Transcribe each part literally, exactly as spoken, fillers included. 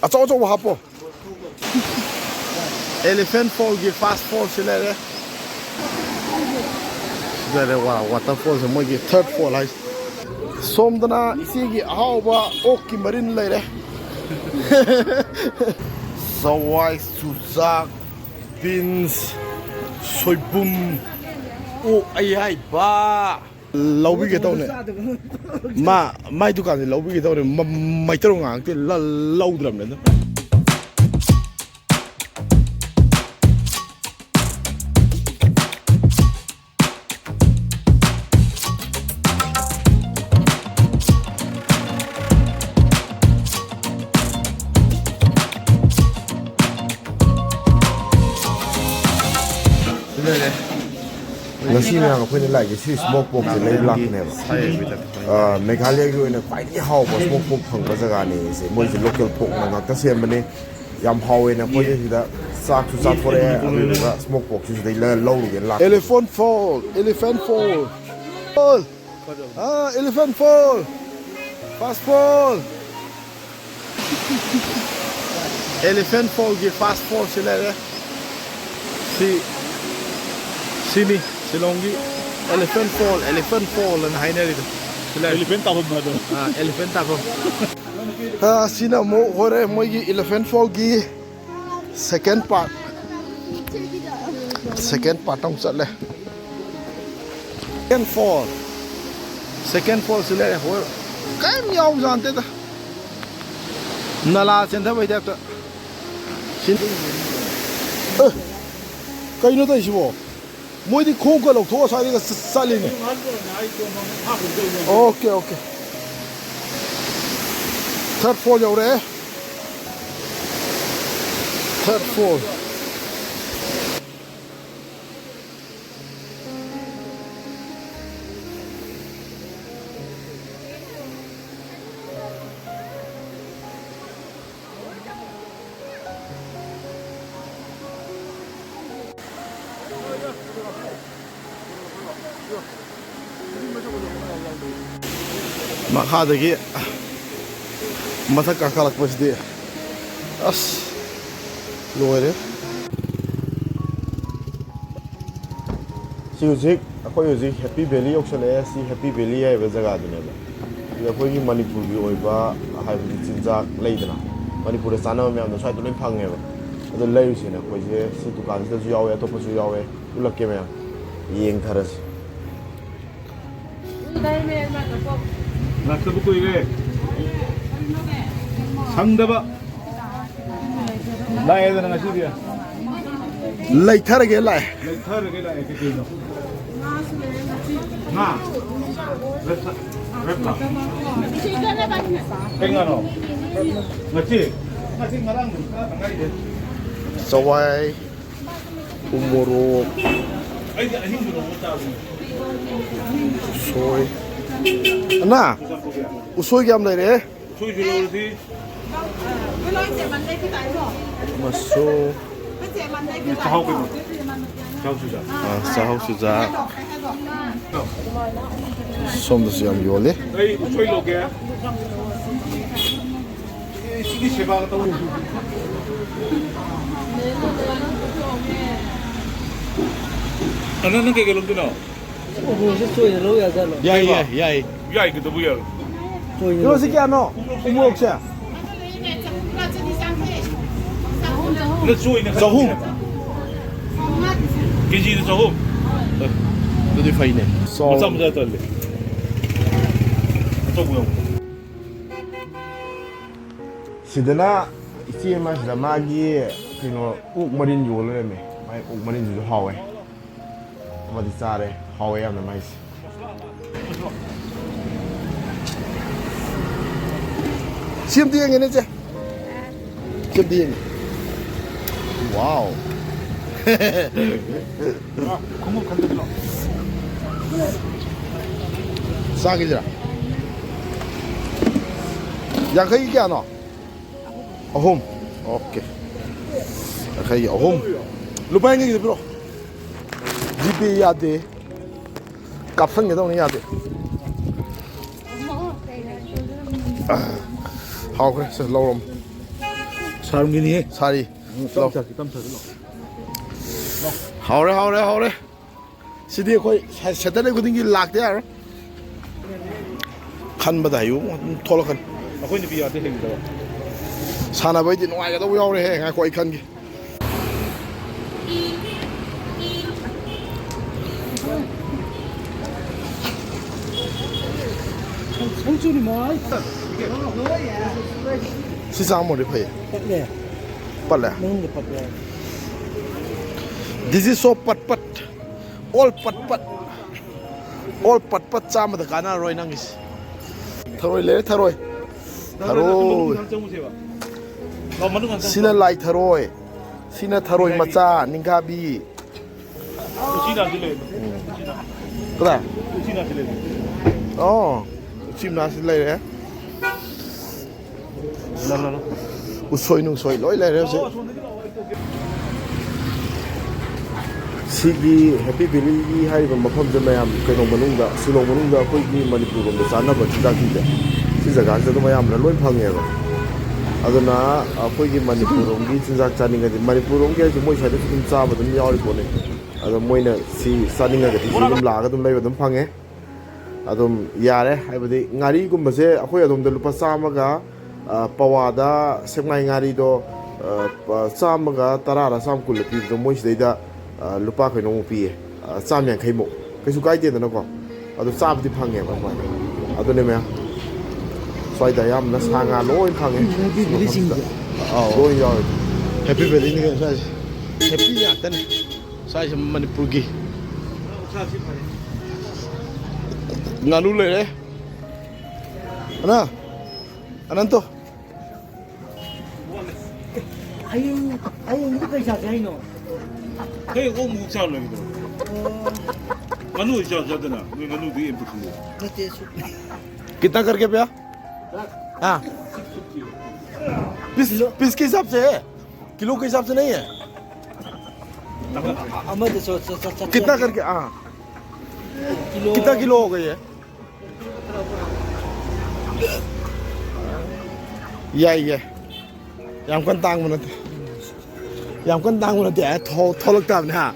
ꯑꯆꯧ ꯑꯆꯧꯕ ꯍꯥꯞꯄꯣ꯫ Elephant Fall ꯒꯤ first fall ꯁꯤ ꯂꯩꯔꯦ꯫ ꯁꯤ ꯂꯩꯔꯦ, ꯋꯥ-, waterfall ꯁꯦ ꯃꯣꯏꯒꯤ third fall ꯍꯥꯏꯁꯦ꯫ ꯁꯣꯝꯗꯅ ꯏꯆꯦꯒꯤ ꯑꯍꯥꯎꯕ ꯑꯣꯛꯀꯤ ꯃꯔꯤꯟ ꯂꯩꯔꯦ꯫ ꯆꯋꯥꯏ, ꯆꯨꯖꯥꯛ, beans, ꯁꯣꯏꯕꯨꯝ, ꯑꯣꯛ ꯑꯌꯥꯏꯕ꯫ ꯂꯧꯕꯤꯒꯦ ꯇꯧꯅꯦ꯫ ꯃꯥ, ꯃꯥꯏ ꯗꯨꯀꯥꯟꯁꯦ ꯂꯧꯕꯤꯒꯦ ꯇꯧꯅꯦ꯫ ꯃ-, ꯃꯩꯇꯩꯂꯣꯟ ꯉꯥꯡꯉꯛꯇꯦ, ꯂ-, ꯂꯧꯗ꯭ꯔꯕꯅꯦ ꯑꯗꯨꯝ꯫ ꯉꯁꯤ ꯃꯌꯥꯝ ꯑꯩꯈꯣꯏꯅ ꯂꯥꯛꯏꯁꯦ ꯁꯤ smoke pork ꯁꯦ ꯂꯩꯕ ꯂꯥꯛꯄꯅꯦꯕ꯫ ꯑ, ꯃꯦꯘꯥꯂꯌꯥꯒꯤ ꯑꯣꯏꯅ ꯈ꯭ꯋꯥꯏꯗꯒꯤ ꯍꯥꯎꯕ smoke pork ꯐꯪꯕ ꯖꯒꯥꯅꯦ ꯁꯦ꯫ ꯃꯣꯏꯁꯦ local pork ꯅ ꯉꯥꯛꯇ ꯁꯦꯝꯕꯅꯦ꯫ ꯌꯥꯝ ꯍꯥꯎꯋꯦꯅ ꯑꯩꯈꯣꯏꯁꯦ ꯁꯤꯗ ꯆꯥꯛꯁꯨ ꯆꯥꯊꯣꯔꯛꯑꯦ, ꯑꯗꯨꯗꯨꯒ smoke pork ꯁꯨ ꯁꯤꯗꯩ ꯂ-, ꯂꯧꯔꯨꯒꯦꯅ ꯂꯥꯛꯄ꯫ Elephant Fall, Elephant Fall. Fall. ꯑꯥ, Elephant Fall. First fall. Elephant Fall ꯒꯤ first fall ꯁꯤ ꯂꯩꯔꯦ꯫ ꯁꯤ, ꯁꯤꯅꯤ ꯁꯤꯂꯣꯡꯒꯤ Elephant Fall, Elephant Fall ꯑꯅ ꯍꯥꯏꯅꯔꯤꯗꯣ꯫ ꯁꯤ ꯂꯩꯔꯦ꯫ Elephant ꯇꯥꯐꯝ ꯑꯗꯣ꯫ ꯑꯥ, elephant ꯇꯥꯐꯝ꯫ ꯑꯥ, ꯁꯤꯅ ꯑꯃꯨꯛ ꯍꯣꯔꯦꯟ ꯃꯣꯏꯒꯤ Elephant Fall ꯒꯤ second part, second part ꯑꯃꯨꯛ ꯆꯠꯂꯦ꯫ Second fall, second fall ꯁꯤ ꯂꯩꯔꯦ꯫ ꯍꯣꯏ, ꯀꯔꯤꯝ ꯌꯥꯎꯕꯖꯥꯠ ꯅꯠꯇꯦꯗ, ꯅꯂꯥ ꯆꯦꯟꯊꯕꯩ type ꯇ꯫ ꯁꯤ-, ꯑꯦ, ꯀꯩꯅꯣ ꯇꯧꯔꯤꯁꯤꯕꯣ? ꯃꯣꯏꯗꯤ ꯈꯣꯡꯒ ꯂꯧꯊꯣꯛꯑ ꯁ꯭ꯋꯥꯏꯗꯒ ꯆ-, ꯆꯠꯂꯤꯅꯦ꯫ Okay, okay. Third fall ꯌꯧꯔꯛꯑꯦ꯫ Third fall. ꯃꯈꯥꯗꯒꯤ ꯃꯊꯛ ꯀꯥꯈꯠꯂꯛꯄꯁꯤꯗꯤ ꯑꯁ ꯂꯣꯏꯔꯦ꯫ ꯁꯤ ꯍꯧꯖꯤꯛ ꯑꯩꯈꯣꯏ ꯍꯧꯖꯤꯛ ꯍꯦꯄꯤ ꯚꯦꯂꯤ ꯌꯧꯁꯜꯂꯛꯑꯦ꯫ ꯁꯤ ꯍꯦꯄꯤ ꯚꯦꯂꯤ ꯍꯥꯏꯕ ꯖꯒꯥꯗꯨꯅꯦꯕ꯫ ꯁꯤꯗ ꯑꯩꯈꯣꯏꯒꯤ ꯃꯅꯤꯄꯨꯔꯒꯤ ꯑꯣꯏꯕ ꯍꯥꯏꯕꯗꯤ ꯆꯤꯟꯖꯥꯛ ꯂꯩꯗꯅ, ꯃꯅꯤꯄꯨꯔꯗ ꯆꯥꯅꯕ ꯃꯌꯥꯝꯗꯣ ꯁ꯭ꯋꯥꯏꯗ ꯂꯣꯏ ꯐꯪꯉꯦꯕ꯫ ꯑꯗꯣ ꯂꯩꯔꯨꯁꯦꯅ ꯑꯩꯈꯣꯏꯁꯦ ꯁꯤ ꯗꯨꯀꯥꯟꯁꯤꯗꯁꯨ ꯌꯥꯎꯋꯦ, ꯑꯇꯣꯞꯄꯁꯨ ꯌꯥꯎꯋꯦ꯫ ꯎꯠꯂꯛꯀꯦ ꯃꯌꯥꯝ, ꯌꯦꯡꯊꯔꯁꯤ꯫ ꯂꯥꯛꯇꯕ ꯀꯨꯏꯔꯦ꯫ ꯁꯪꯗꯕ꯫ ꯂꯥꯛꯑꯦꯗꯅ ꯉꯁꯤꯗꯤ꯫ ꯂꯩꯊꯔꯒꯦ ꯂꯥꯛꯑꯦ꯫ ꯂꯩꯊꯔꯒꯦ ꯂꯥꯛꯑꯦ꯫ ꯀꯩꯀꯩꯅꯣ? ꯉꯥ꯫ ꯔꯦꯞ ꯁꯥ-, ꯔꯦꯞ ꯂꯥ? ꯀꯩ ꯉꯥꯅꯣ? ꯉꯁꯤ? ꯉꯁꯤ ꯉꯔꯥꯡ ꯉꯔꯥꯡ ꯉꯥꯏꯗꯦ꯫ ꯆꯋꯥꯏ, ꯎꯃꯣꯔꯣꯛ, ꯑꯩꯗꯤ ꯑꯍꯤꯡꯕꯗꯣ ꯑꯃ ꯆꯥꯕꯅꯦ꯫ ꯎꯁꯣꯏ꯫ ꯑꯅꯥ, ꯎꯁꯣꯏꯒ ꯌꯥꯝ ꯂꯩꯔꯦ꯫ ꯎꯁꯣꯏꯁꯨ ꯂꯧꯔꯁꯤ꯫ ꯃꯁꯨ꯫ ꯆꯥꯛꯍꯥꯎ ꯀꯩꯅꯣ? ꯆꯥꯛꯍꯥꯎ ꯆꯨꯖꯥꯛ꯫ ꯑꯥ, ꯆꯥꯛꯍꯥꯎ ꯆꯨꯖꯥꯛ꯫ ꯁꯣꯝꯗꯁꯨ ꯌꯥꯝ ꯌꯣꯜꯂꯤ꯫ ꯑꯩ ꯎꯁꯣꯏ ꯂꯧꯒꯦ꯫ ꯁꯤꯒꯤ ꯁꯦꯕꯥꯒ ꯇꯧꯔꯤ꯫ ꯑ, ꯅꯪ, ꯅꯪ ꯀꯩꯀꯩ ꯂꯧꯗꯣꯏꯅꯣ? ꯎꯃꯣꯔꯣꯛꯁꯦ ꯆꯣꯏꯅ ꯂꯧ ꯌꯥꯖꯥꯠꯂꯣ? ꯌꯥꯏ, ꯌꯥꯏ, ꯌꯥꯏ꯫ ꯌꯥꯏ, ꯀꯩꯗꯧꯕ ꯌꯥꯔꯣꯏ? ꯆꯣꯏꯅ ꯀꯤꯂꯣꯁꯤ ꯂꯧ꯫ ꯀꯌꯥꯅꯣ? ꯎꯃꯣꯔꯣꯛꯁꯦ? ꯅꯪ ꯆꯣꯏꯅ ꯈꯟꯕꯅꯦꯕ꯫ ꯆꯍꯨꯝ꯫ ꯀꯦꯖꯤꯗ ꯆꯍꯨꯝ꯫ ꯑꯦ, ꯑꯗꯨꯗꯤ ꯐꯩꯅꯦ꯫ ꯃꯆꯥ ꯃꯆꯥ ꯇꯜꯂꯦ꯫ ꯑꯆꯧꯕ ꯌꯥꯎꯕ꯫ ꯁꯤꯗꯅ ꯏꯆꯦ ꯑꯃ ꯁꯤꯗ ꯃꯥꯒꯤ ꯀꯩꯅꯣ ꯑꯣꯛ ꯃꯔꯤꯟ ꯌꯣꯜ ꯂꯩꯔꯝꯃꯦ꯫ ꯃꯥꯏ ꯑꯣꯛ ꯃꯔꯤꯟꯗꯨꯁꯨ ꯍꯥꯎꯋꯦ꯫ ꯑꯃꯗꯤ ꯆꯥꯔꯦ꯫ ꯍꯥꯎꯋꯦ ꯌꯥꯝꯅ ꯃꯥꯏꯁꯦ꯫ ꯁꯤ ꯑꯝꯇ ꯌꯦꯡꯒꯦꯅꯦ, ꯏꯆꯦ꯫ ꯁꯤ ꯑꯝꯇ ꯌꯦꯡꯒꯦ꯫ ꯋꯥꯎ꯫ ꯈꯣꯡꯎꯞ ꯈꯟꯗꯣꯛꯂꯣ꯫ ꯆꯥꯒꯤꯁꯤꯔꯥ? ꯌꯥꯡꯈꯩꯒꯤ ꯀꯌꯥꯅꯣ? ꯑꯍꯨꯝ꯫ ꯑꯣꯀꯦ꯫ ꯌꯥꯡꯈꯩꯒꯤ ꯑꯍꯨꯝ꯫ ꯂꯨꯄꯥ ꯌꯥꯡꯈꯩꯒꯤꯗꯣ ꯄꯤꯔꯛꯑꯣ꯫ ꯖꯤꯄꯦ ꯌꯥꯗꯦ꯫ ꯀꯥꯞꯁꯟꯒꯦ ꯇꯧꯅꯤ, ꯌꯥꯗꯦ꯫ ꯑꯥ, ꯍꯥꯎꯈ꯭ꯔꯦ, ꯁꯦ, ꯂꯧꯔꯣ꯫ ꯁꯥꯔꯝꯒꯤꯅꯤꯍꯦ꯫ ꯁꯥꯔꯤ꯫ ꯎꯝ, ꯂꯧ꯫ ꯇꯞ ꯆꯥꯁꯤ, ꯇꯞ ꯆꯥꯁꯤ, ꯂꯧ꯫ ꯍꯥꯎꯔꯦ, ꯍꯥꯎꯔꯦ, ꯍꯥꯎꯔꯦ꯫ ꯁꯤꯗꯤ ꯑꯩꯈꯣꯏ ꯁꯦ-, ꯁꯦꯇꯔꯗꯦ ꯈꯨꯗꯤꯡꯒꯤ ꯂꯥꯛꯇ ꯌꯥꯔꯣꯏ꯫ ꯈꯟꯕꯗ ꯍꯩꯌꯨ ꯑꯗꯨꯝ ꯊꯣꯛꯂꯛꯀꯅꯤ꯫ ꯑꯩꯈꯣꯏ ꯅꯨꯄꯤ ꯌꯥꯗꯦ ꯍꯩꯒꯗꯕ꯫ ꯁꯥꯟꯅꯕꯩꯗꯤ ꯅꯨꯡꯉꯥꯏꯒꯗꯧꯕ ꯌꯥꯎꯔꯦꯍꯦ꯫ ꯉꯥꯏꯈꯣ, ꯑꯩ ꯈꯟꯒꯦ꯫ ꯁꯤ ꯆꯥꯝꯃꯗꯤ ꯐꯩ꯫ ꯄꯠꯂꯦ꯫ ꯄꯠꯂꯦ? ꯃꯅꯨꯡꯗ ꯄꯠꯂꯦ꯫ This is so ꯄꯠ ꯄꯠ꯫ All ꯄꯠ ꯄꯠ꯫ All ꯄꯠ ꯄꯠ ꯆꯥꯝꯃꯗ ꯀꯥꯟꯅꯔꯔꯣꯏ ꯅꯪꯒꯤꯁꯤ꯫ ꯊꯔꯣꯏ ꯂꯩꯔꯦ, ꯊꯔꯣꯏ꯫ ꯊꯔꯣꯏ꯫ ꯁꯤꯅ ꯂꯥꯏ ꯊꯔꯣꯏ꯫ ꯁꯤꯅ ꯊꯔꯣꯏ ꯃꯆꯥ, ꯅꯤꯡꯈꯥꯕꯤ꯫ ꯎꯆꯤꯅꯥꯁꯤ ꯂꯩ꯫ ꯀꯗꯥꯏ? ꯎꯆꯤꯅꯥꯁꯤ ꯂꯩ꯫ ꯑꯣ, ꯎꯆꯤꯅꯥꯁꯤ ꯂꯩꯔꯦ꯫ ꯂꯥ, ꯂꯥ, ꯂꯥ꯫ ꯎꯁꯣꯏ ꯅꯨꯡꯁꯣꯏ ꯂꯣꯏ ꯂꯩꯔꯦ ꯍꯧꯖꯤꯛ꯫ ꯁꯤꯒꯤ ꯍꯦꯄꯤ ꯚꯦꯂꯤꯒꯤ ꯍꯥꯏꯔꯤꯕ ꯃꯐꯝꯁꯦ ꯃꯌꯥꯝ ꯀꯩꯅꯣ ꯃꯅꯨꯡꯗ, ꯁꯤꯂꯣꯡ ꯃꯅꯨꯡꯗ ꯑꯩꯈꯣꯏꯒꯤ ꯃꯅꯤꯄꯨꯔ ꯂꯣꯝꯗ ꯆꯥꯅꯕ ꯆꯤꯟꯖꯥꯛꯁꯤꯡꯁꯦ ꯁꯤ ꯖꯒꯥꯁꯤꯗ ꯑꯗꯨꯝ ꯑꯌꯥꯝꯕꯅ ꯂꯣꯏ ꯐꯪꯉꯦꯕ꯫ ꯑꯗꯨꯅ ꯑꯩꯈꯣꯏꯒꯤ ꯃꯅꯤꯄꯨꯔ ꯂꯣꯝꯒꯤ ꯆꯤꯟꯖꯥꯛ ꯆꯥꯅꯤꯡꯉꯗꯤ, ꯃꯅꯤꯄꯨꯔ ꯂꯣꯝꯒꯤ ꯍꯥꯏꯁꯦ ꯃꯣꯏ ꯁ꯭ꯋꯥꯏꯗꯁꯨ ꯑꯗꯨꯝ ꯆꯥꯕ ꯑꯗꯨꯝ ꯌꯥꯎꯔꯤ ꯄꯣꯠꯅꯤ꯫ ꯑꯗꯣ ꯃꯣꯏꯅ ꯁꯤ ꯆꯥꯅꯤꯡꯉꯒꯗꯤ ꯁꯤ ꯑꯗꯨꯝ ꯂꯥꯛꯑꯒ ꯑꯗꯨꯝ ꯂꯩꯕ ꯑꯗꯨꯝ ꯐꯪꯉꯦ꯫ ꯑꯗꯨꯝ ꯌꯥꯔꯦ꯫ ꯍꯥꯏꯕꯗꯤ ꯉꯥꯔꯤꯒꯨꯝꯕꯁꯦ ꯑꯩꯈꯣꯏ ꯑꯗꯣꯝꯗ ꯂꯨꯄꯥ ꯆꯥꯝꯃꯒ, ꯑ, ꯄꯋꯥꯗ ꯁꯦꯛꯃꯥꯏ ꯉꯥꯔꯤꯗꯣ, ꯑ, ꯄ-, ꯆꯥꯝꯃꯒ ꯇꯔꯥꯔ ꯆꯥꯝꯃ ꯀꯨꯜꯂ ꯄꯤꯕꯗꯣ ꯃꯣꯏ ꯁꯤꯗꯩꯗ, ꯑ, ꯂꯨꯄꯥ ꯀꯩꯅꯣꯃꯨꯛ ꯄꯤꯌꯦ, ꯑ, ꯆꯥꯝꯃ ꯌꯥꯡꯈꯩꯃꯨꯛ꯫ ꯀꯩꯁꯨ ꯀꯥꯏꯗꯦꯗꯅꯀꯣ꯫ ꯑꯗꯨ ꯆꯥꯕꯗꯤ ꯐꯪꯉꯦꯕ ꯑꯗꯨꯃꯥꯏꯅ꯫ ꯑꯗꯨꯅꯦ ꯃꯌꯥꯝ꯫ ꯁ꯭ꯋꯥꯏꯗ ꯑꯌꯥꯝꯕꯅ ꯁꯥ ꯉꯥ ꯂꯣꯏ ꯐꯪꯉꯦ꯫ ꯍꯦꯄꯤ ꯚꯦꯂꯤꯁꯤꯡꯁꯦ꯫ ꯑꯥꯎ, ꯂꯣꯏ ꯌꯥꯎꯔꯦ꯫ ꯍꯦꯄꯤ ꯚꯦꯂꯤꯅꯤ ꯀꯩꯅꯣ ꯁ꯭ꯋꯥꯏꯁꯦ꯫ ꯍꯦꯄꯤ ꯉꯥꯛꯇꯅꯦ꯫ ꯁ꯭ꯋꯥꯏꯁꯦ ꯃꯅꯤꯄꯨꯔꯒꯤ꯫ ꯉꯥꯅꯨ ꯂꯩꯔꯦ꯫ ꯑꯅ, ꯑꯅꯟꯇꯣ꯫ ꯍꯌꯦꯡ, ꯍꯌꯦꯡꯗꯤ ꯀꯩ ꯆꯥꯁꯦ ꯍꯥꯏꯅꯣ? ꯍꯌꯦꯡ ꯑꯣꯛ ꯃꯨꯛ ꯆꯥꯔ ꯂꯣꯏꯔꯦ ꯀꯩꯗꯧꯔꯒꯦ? ꯑꯣ꯫ ꯉꯥꯅꯨ ꯑꯣꯏ ꯆꯥ ꯆꯥꯗꯅ, ꯅꯣꯏ ꯉꯥꯅꯨꯗꯤ ꯑꯝꯇ ꯈꯪꯗꯦ꯫ ꯅꯠꯇꯦ, ꯁꯨ- कितना करके भैया? हाँ। पीस, पीस के हिसाब से है, किलो के हिसाब से नहीं है। ꯑꯃꯗꯁꯨ ꯆ-, ꯆ-, ꯆ-, कितना करके? हाँ। किलो। कितना किलो हो गई है? ꯌꯥꯏ, ꯌꯥꯏ꯫ ꯌꯥꯝ ꯀꯟꯅ ꯇꯥꯡꯕ ꯅꯠꯇꯦ꯫ ꯌꯥꯝ ꯀꯟꯅ ꯇꯥꯡꯕ ꯅꯠꯇꯦ꯫ ꯑꯦ, ꯊꯣ-, ꯊꯣꯛꯂꯛꯇꯕꯅꯦ, ꯍꯥ?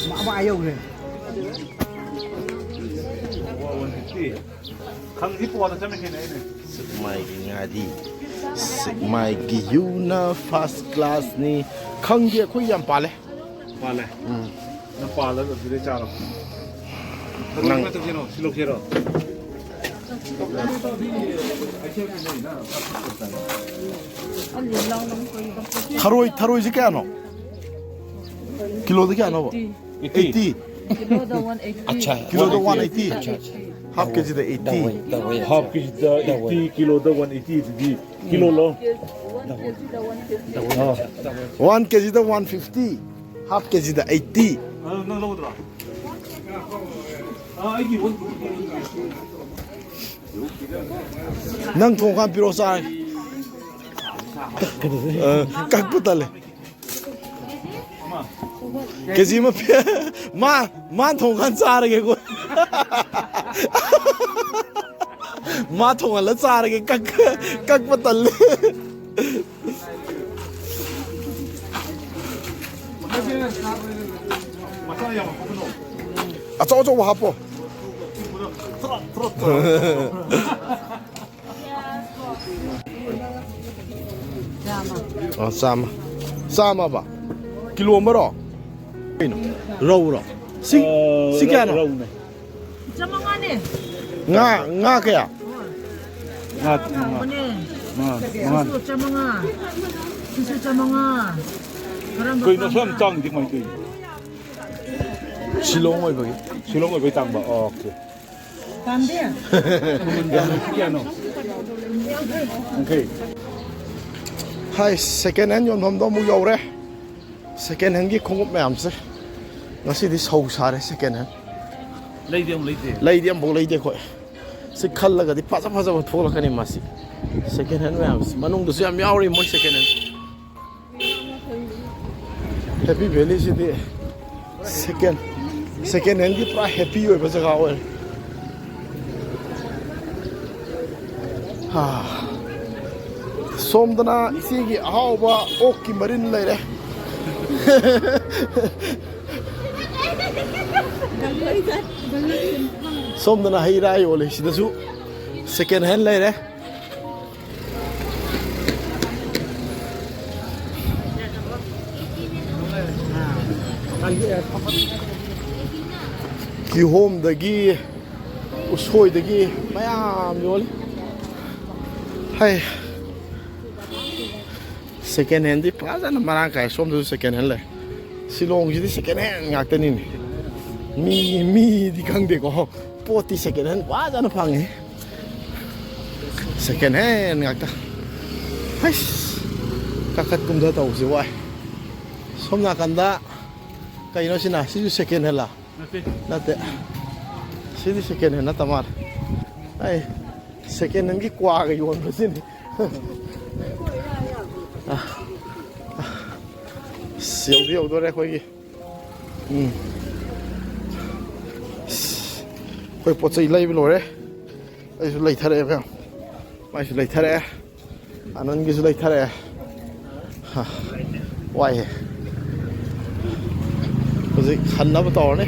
ꯃꯥ, ꯃꯥ ꯌꯧꯈ꯭ꯔꯦ꯫ ꯈꯪꯗꯤ ꯄꯣꯗ ꯆꯠꯃꯤꯟꯅꯩꯅꯦ꯫ ꯁꯦꯛꯃꯥꯏꯒꯤ ꯉꯥꯔꯤ꯫ ꯁꯦꯛꯃꯥꯏꯒꯤ ꯌꯨꯅ first classꯅꯤ꯫ ꯈꯪꯗꯦ, ꯑꯩꯈꯣꯏ ꯌꯥꯝ ꯄꯥꯜꯂꯦ꯫ ꯄꯥꯜꯂꯦ꯫ ꯎꯝ꯫ ꯅꯪ ꯄꯥꯜꯂꯒ ꯑꯗꯨꯗꯩ ꯆꯥꯔꯣ꯫ ꯅꯪ ꯅꯠꯇ꯭ꯔꯒꯅꯣ, ꯁꯤ ꯂꯧꯁꯤꯔꯣ? ꯊꯔꯣꯏ, ꯊꯔꯣꯏꯁꯦ ꯀꯌꯥꯅꯣ? ꯀꯤꯂꯣꯗ ꯀꯌꯥꯅꯣꯕ? Eighty꯫ Eighty꯫ ꯀꯤꯂꯣꯗ one eighty꯫ ꯑꯠꯆꯥ꯫ ꯀꯤꯂꯣꯗ one eighty꯫ ꯑꯠꯆꯥ, ꯑꯠꯆꯥ꯫ Half ꯀꯦꯖꯤꯗ eighty꯫ Double, double. Half ꯀꯦꯖꯤꯗ eighty, ꯀꯤꯂꯣꯗ one eighty ꯑꯗꯨꯗꯤ ꯀꯤꯂꯣ ꯂꯣ? One ꯀꯦꯖꯤꯗ one fifty꯫ ꯑꯥ꯫ One ꯀꯦꯖꯤꯗ one fifty꯫ Half ꯀꯦꯖꯤꯗ eighty꯫ ꯑꯗꯨ ꯅꯪ ꯂꯧꯒꯗ꯭ꯔꯣ? ꯑꯥ, ꯑꯩꯒꯤ one fifty꯫ ꯅꯪ ꯊꯣꯡꯀꯥꯟ ꯄꯤꯔꯛꯑꯣ ꯆꯥꯔꯒꯦ꯫ ꯑ, ꯀꯛꯄ ꯇꯜꯂꯦ꯫ ꯀꯦꯖꯤ ꯑꯃ ꯄꯤ-, ꯃꯥ, ꯃꯥ ꯊꯣꯡꯀꯥꯟ ꯆꯥꯔꯒꯦ ꯑꯩꯈꯣꯏ꯫ ꯃꯥ ꯊꯣꯡꯍꯜꯂ ꯆꯥꯔꯒꯦ, ꯀꯛ-, ꯀꯛꯄ ꯇꯜꯂꯦ꯫ ꯑꯆꯧ ꯑꯆꯧꯕ ꯍꯥꯞꯄꯣ꯫ ꯑ, ꯆꯥꯝꯃ꯫ ꯆꯥꯝꯃꯕ? ꯀꯤꯂꯣ ꯑꯃꯔꯣ? ꯀꯩꯅꯣ? ꯔꯧꯔꯣ? ꯁꯤ, ꯑ, ꯁꯤ ꯀꯌꯥꯅꯣ? ꯔꯧꯅꯦ꯫ ꯆꯥꯃꯉꯥꯅꯦ꯫ ꯉꯥ, ꯉꯥ ꯀꯌꯥ? ꯉꯥ, ꯉꯥ꯫ ꯍꯥꯎꯕꯅꯦ꯫ ꯉꯥ, ꯉꯥ꯫ ꯁꯤꯁꯨ ꯆꯥꯃꯉꯥ꯫ ꯁꯤꯁꯨ ꯆꯥꯃꯉꯥ꯫ ꯀꯔꯝꯕ ꯀꯩꯅꯣ ꯑꯁꯨꯛ ꯌꯥꯝ ꯄꯥꯝꯕ? ꯇꯥꯡꯉꯤꯗꯤ ꯀꯃꯥꯏꯅ ꯇꯧꯔꯤꯅꯣ? ꯁꯤꯂꯣꯡ ꯑꯣꯏꯕꯒꯤ꯫ ꯁꯤꯂꯣꯡ ꯑꯣꯏꯕꯒꯤ ꯇꯥꯡꯕ? ꯑꯣ, ꯑꯣꯀꯦ꯫ ꯄꯥꯝꯗꯦ? ꯃꯃꯜ ꯀꯌꯥꯅꯣ? ꯀꯌꯥꯅꯣ? ꯌꯥꯡꯈꯩ꯫ ꯍꯥꯏ, second hand ꯌꯣꯟꯐꯝꯗꯣ ꯑꯃꯨꯛ ꯌꯧꯔꯦ꯫ Second handꯒꯤ ꯈꯣꯡꯎꯞ ꯃꯌꯥꯝꯁꯦ ꯉꯁꯤꯗꯤ ꯁꯧ ꯁꯥꯔꯦ second hand꯫ ꯂꯩꯗꯤ ꯑꯃꯨꯛ ꯂꯩꯗꯦ꯫ ꯂꯩꯗꯤ ꯑꯃꯐꯥꯎ ꯂꯩꯗꯦ ꯑꯩꯈꯣꯏ꯫ ꯁꯤ ꯈꯜꯂꯒꯗꯤ ꯐꯖ ꯐꯖꯕ ꯊꯣꯛꯂꯛꯀꯅꯤ ꯃꯁꯤ꯫ Second hand ꯃꯌꯥꯝꯁꯦ ꯃꯅꯨꯡꯗꯁꯨ ꯌꯥꯝ ꯌꯥꯎꯔꯤ ꯃꯣꯏ second hand꯫ Happy Valleyꯁꯤꯗꯤ second, second handꯒꯤ ꯄꯨꯔꯥ happy ꯑꯣꯏꯕ ꯖꯒꯥ ꯑꯣꯏꯔꯦ꯫ ꯍꯥ꯫ ꯁꯣꯝꯗꯅ ꯏꯆꯦꯒꯤ ꯑꯍꯥꯎꯕ ꯑꯣꯛꯀꯤ ꯃꯔꯤꯟ ꯂꯩꯔꯦ꯫ ꯁꯣꯝꯗꯅ ꯍꯩ ꯔꯥ ꯌꯣꯜꯂꯦ꯫ ꯁꯤꯗꯁꯨ second hand ꯂꯩꯔꯦ꯫ ꯀꯤꯍꯣꯝꯗꯒꯤ, ꯎꯁꯣꯏꯗꯒꯤ ꯃꯌꯥꯝ ꯌꯣꯜꯂꯤ꯫ ꯍꯩ꯫ Second handꯗꯤ ꯐꯖꯅ ꯃꯔꯥꯡ ꯀꯥꯏ꯫ ꯁꯣꯝꯗꯁꯨ second hand ꯂꯩ꯫ ꯁꯤꯂꯣꯡꯁꯤꯗꯤ second hand ꯉꯥꯛꯇꯅꯤꯅꯦ꯫ ꯃꯤ, ꯃꯤꯗꯤ ꯈꯪꯗꯦꯀꯣ, ꯄꯣꯠꯇꯤ second hand ꯐꯖꯅ ꯐꯪꯉꯦ꯫ Second hand ꯉꯥꯛꯇ꯫ ꯍꯩꯁ, ꯀꯥꯈꯠ ꯀꯨꯝꯊ ꯇꯧꯕꯁꯦ ꯋꯥꯏ꯫ ꯁꯣꯝ ꯅꯥꯀꯟꯗ ꯀꯩꯅꯣ ꯁꯤꯅ? ꯁꯤꯁꯨ second handꯂ? ꯅꯠꯇꯦ꯫ ꯁꯤꯗꯤ second hand ꯅꯠꯇ ꯃꯥꯜꯂꯦ꯫ ꯑꯩ second handꯒꯤ ꯀ꯭ꯋꯥꯒ ꯌꯣꯟꯕꯁꯤꯅꯤ꯫ ꯑꯁ, ꯌꯧꯗꯤ ꯌꯧꯗꯣꯔꯦ ꯑꯩꯈꯣꯏꯒꯤ꯫ ꯎꯝ꯫ ꯑꯁ, ꯑꯩꯈꯣꯏ ꯄꯣꯠ ꯆꯩ ꯂꯩꯕ ꯂꯣꯏꯔꯦ꯫ ꯑꯩꯁꯨ ꯂꯩꯊꯔꯛꯑꯦ ꯃꯌꯥꯝ꯫ ꯃꯥꯏꯁꯨ ꯂꯩꯊꯔꯛꯑꯦ꯫ ꯑꯅꯟꯒꯤꯁꯨ ꯂꯩꯊꯔꯛꯑꯦ꯫ ꯍꯥ, ꯋꯥꯏꯍꯦ꯫ ꯍꯧꯖꯤꯛ ꯍꯟꯅꯕ ꯇꯧꯔꯅꯤ꯫